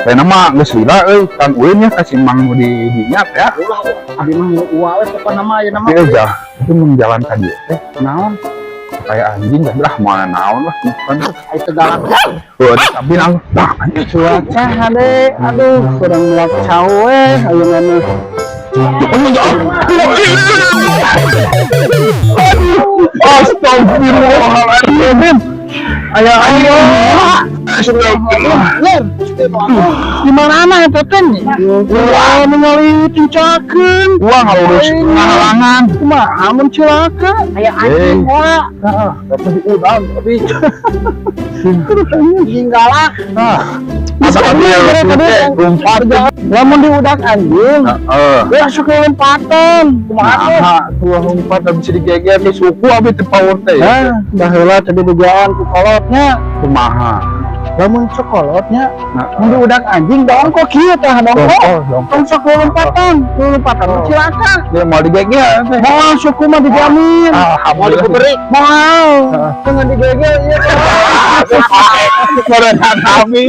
Kayaknya mah geus lila euy, kan ulin nya ka si Mang nu di dinya teh ya. Ulah, abi mah nu uwa we pokona mah ayeuna mah. Tapi aja, itu mun jalan ka dieu teh Naon? Kayak anjing dah lah, mana naon lah kan. Ai teu galak. Tuh, tapi nang nah anjing. Cuaca hade, aduh, kurang melak cau we ayeuna mah. Aduh, astagfirullahaladzim. Aya aya. Astagfirullah. Ler, di mana eta teh? Wah, ningali tincakeun. Wah, ngalurus ngahalangan. Kumaha mun cilaka? Aya anjing wah. Heeh, tapi diudang tapi Anjing galak. Nah, masa dia lompat. Lamun diudak anjing, Heeh. ya sok lompatan. Kumaha tuh? Nah, tuh lompat bisa digeger di suku abi teu power teh. Hah, baheula tadi dugaan ku kolotnya. Kumaha? Lamun cek kolotnya, Nah, mun diudak anjing dongkok kieu tah, dongkok. Dongkol, dongkol. Tong sok lompatan, lompatan Oh. cilaka. Dia mau digeger teh. Moal, suku mah dijamin. Alhamdulillah. Moal. Heeh. Dengan digeger ieu. Meureun kami.